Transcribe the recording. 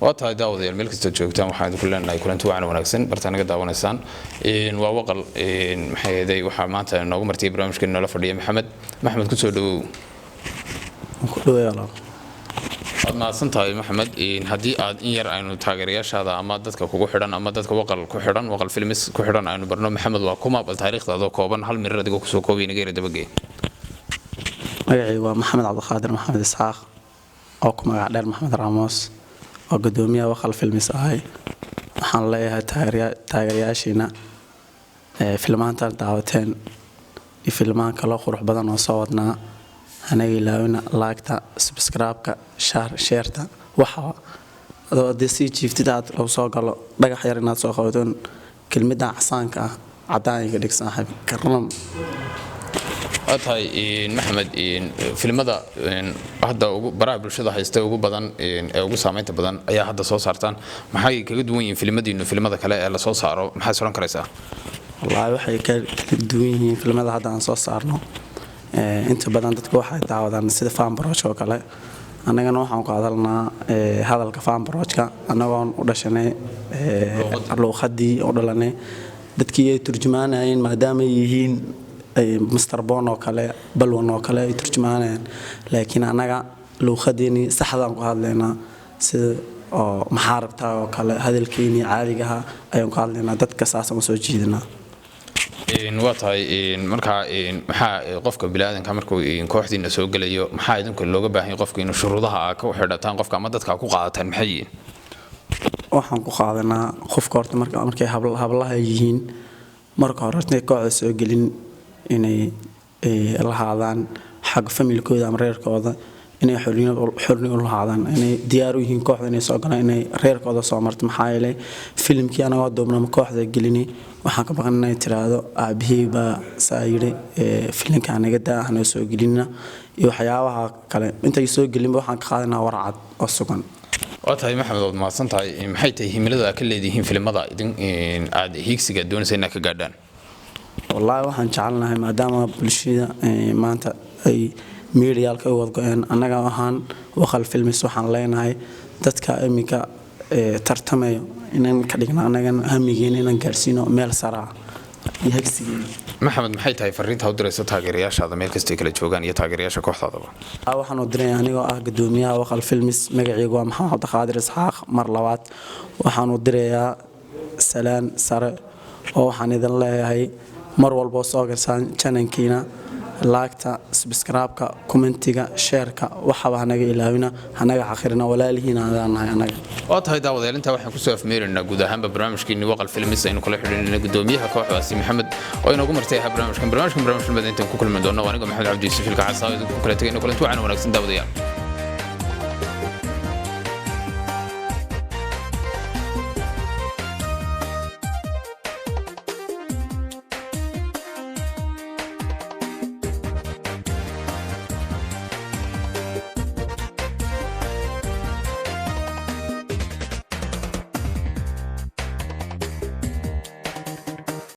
Waa tahay, daawadayaal, meel kastoo joogtaan waxaan idinku leenahay kulanti wacan wanaagsan. Bartaa naga daawanaysaan waa Waqal. Maxay ahaday, waxaa maanta noogu martiyay barnaamijkeena noola fadhiya Maxamed. Maxamed, kusoo dhawow. Ku dhaweey, walaal. Waad mahadsan tahay, Maxamed. Haddii aad in yar aynu taageerayaashaada ama dadka kugu xidhan ama dadka Waqal ku xidhan, Waqal Films ku xidhan, aynu barno Maxamed waa kuma, bal taariikhdaadoo kooban hal mirir adigoo kusoo koobay naga yara dabagey. Magacaygu waa Maxamed Cabdiqaadir Maxamed Isxaaq oo ku magac dheer Maxamed Ramos oo gudoomiyaha Waqal Films ahay. Waxaan leeyahay taageerayaashiina filmaantan daawateen iyo filmaan kaloo qurux badan oo soo wadnaa, hanaga ilaawina like-ta, subscribe-ka, share-ta. Waxa adoo haddii sii jiiftid aad uu soo galo dhagax yar inaad soo qabatoon kelmadda casaanka ah caddaan iga dhig, saaxiib karnam. Waa tahay, Maxamed. Filimada hadda ugu baraha bulshada haysta ugu badan ee ugu saameynta badan ayaa hadda soo saartaan. Maxay kaga duwan yihiin filimadiinu filimada kale ee lasoo saaro? Maxay soran karaysaa? Wallaahi, waxay ka kala duwan yihiin filimada hadda aan soo saarno, inta badan dadku waxay daawadaan sida fanbarojka oo kale. Annagana waxaan ku hadalnaa hadalka fanbarojka, annagoon u dhashanay luuqadii u dhalanay dadkii ay turjumaanayeen, maadaama ay yihiin Master Bon oo kale, Balwan oo kale ay turjumaanayaan, laakiin annaga luuqadeenii saxdaan ku hadlaynaa, sida oo maxaa rabtaa oo kale, hadalkeenii caadigaha ayaan ku hadlaynaa. Dadka saasaan usoo jiidanaa. Waa tahay. Markaa maxaa qofka biniaadanka markuu kooxdiina soo gelayo, maxaa idinku looga baahan yahay qofka inuu shuruudaha aa ku xidhataan qofka ama dadka ku qaadataan maxay yihiin? Waxaan ku qaadanaa qofka horta markay hablaha yihiin, marka hore intay kooxda soo gelin inay lahaadaan xagga familkooda ama reerkooda, inay xorni u lahaadaan, inay diyaar u yihiin kooxda inay soo galaan, inay reerkooda soo marto. Maxaa yeelay filimkii anagoo duubna ama kooxda gelini, waxaan ka baqan inay tiraahdo aabihii baa saa yidhi, filimka naga daa, hanoo soo gelinina iyo waxyaabaha kale. Intay soo gelinba waxaan ka qaadanaa warcad oo sugan. Waa tahay, Maxamed, waad mahadsan tahay. Maxay tahay himilada aad ka leedihiin filimada idin aad hiigsiga doonaysa inaad ka gaadhaan? Wallaahi, waxaan jecelnahay maadaama bulshada maanta ay miidiyaalka u wad go-een, annaga ahaan Waqal Films waxaan leenahay dadka iminka tartamayo inaan ka dhigno annagan hamigeena inaan gaarsiino meel sare ah iyo hagsigeena. Maxamed, maxay tahay fariinta u dirayso taageerayaashaada meel kastay kala joogaan iyo taageerayaasha kooxdaadaba? Waxaan u diraya anigoo ah gudoomiyaha Waqal Films, magacaygu waa Maxamed Cabdiqaadir Isxaaq. Mar labaad waxaan u dirayaa salaan sare oo waxaan idin leeyahay mar walboo soo garsaan channel-kiina, like-ta, subscribe-ka, comment-iga, share-ka, waxaba hanaga ilaawina, hanaga xaqirina, walaalihiin adaan nahay annaga. Waa tahay, daawadayaal, intaa waxaan kusoo afmeeraynaa guud ahaanba barnaamijkiini Waqal Films aynu kula xidhiidhnay gudoomiyaha kooxdaasi Maxamed oo inoogu martay ahaa barnaamijkan. Barnaamijkan barnaamij intaan ku kulmi doono, aniga Maxamed Cabdi Yuusuf Ilka Casaa idinku kala tegayno. Kulanti wacan wanaagsan, daawadayaal.